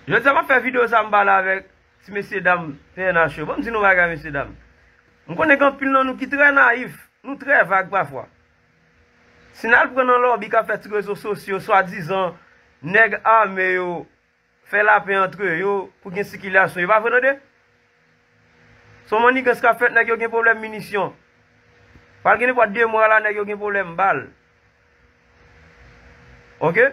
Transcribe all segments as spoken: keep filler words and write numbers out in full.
Jodi a m ap fè videyo sa, m pale avèk ti mesye dam P N H yo. Ban m di nou bagay, mesye dam. M konnen gen anpil nan nou ki trè nayif, nou trè vag pafwa. Si n al pran nan lòbi k ap fè ti rezo sosyo, swadizan nèg ame yo fè lapè antre yo pou gen sikilasyon, e pa vre tande? Se yon mannigans k ap fèt, nèg yo gen pwoblèm minisyon. Pral gen nenpòt de mwa la, nèg yo gen pwoblèm bal. Oke?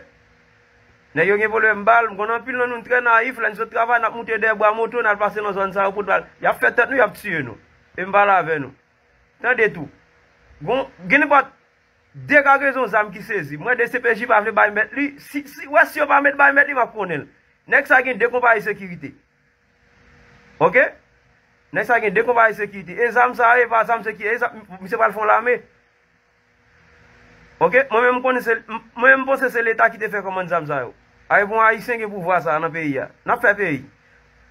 Nèg yo gen pwoblèm bal, m konnen anpil nan nou trè nayif, lè n sot travay, n ap moute dèyè bwa moto, n al pase nan zòn sa yo pou bal. Y ap fè tèt nou, y ap tiye nou. E m pale avè nou. Tande tou. Gon, gen nenpòt de kagezon zam ki sezi. M wè D C P J pa vle bay mèt li. Si, si, wè, si yo pa met bay mèt li, m ap konnen l. Nèg sa gen de konpayi sekirite. Oke? Nèg sa gen de konpayi sekirite. E zam sa yo, e pa zam sekirite. E zam, misye pral fè yon lame. Oke? Mwen menm, m konnen se, m, mwen menm, m panse se Leta ki te fè kòmann zam sa yo. Ay, bon, Ayisyen gen pouvwa sa nan peyi a. N ap fè peyi.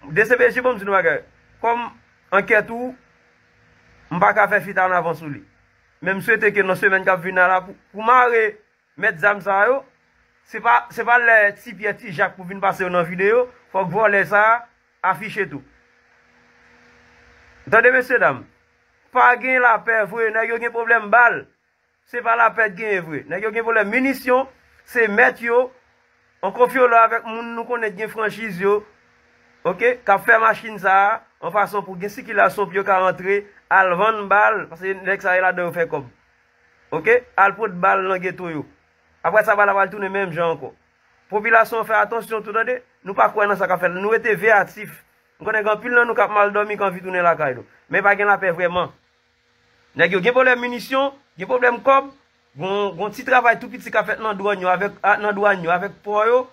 D C P J, bon, m di nou bagay. Kòm ankèt ou, m pa ka fè fit an avan sou li. Men m swete ke nan semèn k ap vin la, pou, pou mare mèt zam sa yo, se pa, se pa lè Ti Pyè, Ti Jak pou vin pase yo nan videyo, fòk vòlè sa a afiche tou. Tande, mesye dam, pa gen lapè vre, nèg yo gen pwoblèm bal. Se pa lapè k genyen vre. Nèg yo gen pwoblèm minisyon, se mèt yo, an konfyolo avèk moun nou konnen k gen franchiz yo, oke, k ap fè machin sa a, an fason pou gen sikilasyon pou yo ka rantre, al vann bal, paske nèg sa yo ladan yo fè kòb. Oke? Al pot bal nan geto yo. Apre sa, bal la pral tounen menm jan ankò. Popilasyon an fè atansyon tou tande, nou pa kwè nan sa k ap fèt la. Nou rete veyatif. M konnen gen anpil nan nou k ap mal dòmi, k anvi tounen lakay nou. Men pa gen lapè vrèman. Nèg yo gen pwoblèm minisyon, gen pwoblèm kòb, gon, gon ti travay tou piti k ap fèt nan dwàn yo avèk, a, nan dwàn yo avèk pò yo,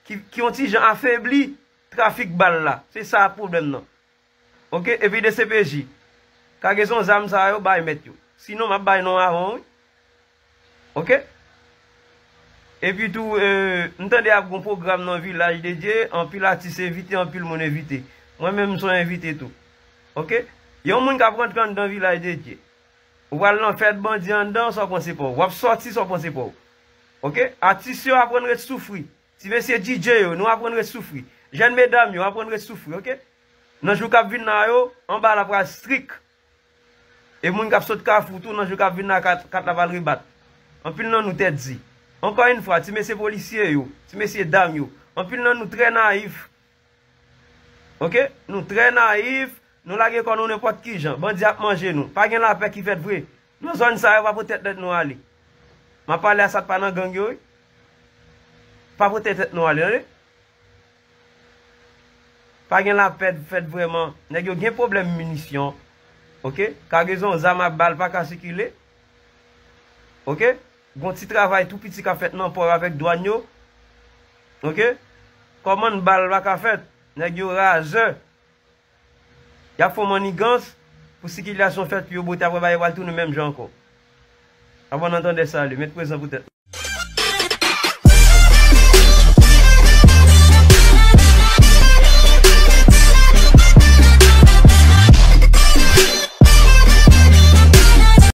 ki, ki yon ti jan afebli trafik bal la. Se sa pwoblèm nan. Oke? Epi D C P J, kagezon zam sa yo bay mèt yo. Sinon, m ap bay non avan, wi. Oke? Epi tou, e, m tande ap gon pwogram nan Vilaj de Dye, anpil atis envite, anpil moun envite. Mwen menm, m se yon envite tou. Oke? Yon moun k ap rantre anndan Vilaj de Dye. Ou pral nan fèt bandi anndan, sa w panse pa w. W ap sòti, sa w panse pa w. Oke? Atis yo aprann ret soufri. Ti mesye D J yo, nou aprann ret soufri. Jèn medam yo, aprann ret soufri, oke? Nan jou k ap vin la yo, anba la pral strik. E moun k ap sot Kafou tou, nan jou k ap vin la, kat, kat la pral rebat. Anpil nan nou tèt di. Ankò yon fwa, ti mesye polisye yo, ti mesye dam yo, anpil nan nou trè nayif. Oke? Nou trè nayif, nou lage kò nou nenpòt ki jan. Bandi ap manje nou. Pa gen lapè ki fèt vre. Nan zòn sa yo, pa pote tèt nou ale. M ap pale a sa k pa nan gang yo, wi. Pa pote tèt nou ale, tande. Pa gen lapè fèt vrèman. Nèg yo gen pwoblèm minisyon. Oke? Kagezon zam ak bal pa ka sikile. Oke? Gon ti travay tou piti k ap fèt nan pò yo avèk dwàn yo. Oke? Kòmann bal pa ka fèt. Nèg yo razè. Y ap fè yon mannigans pou sikilasyon fèt pou yo bote, apre bagay yo pral tounen menm jan ankò. Avan n antande sali, met prezan pou tèt nou.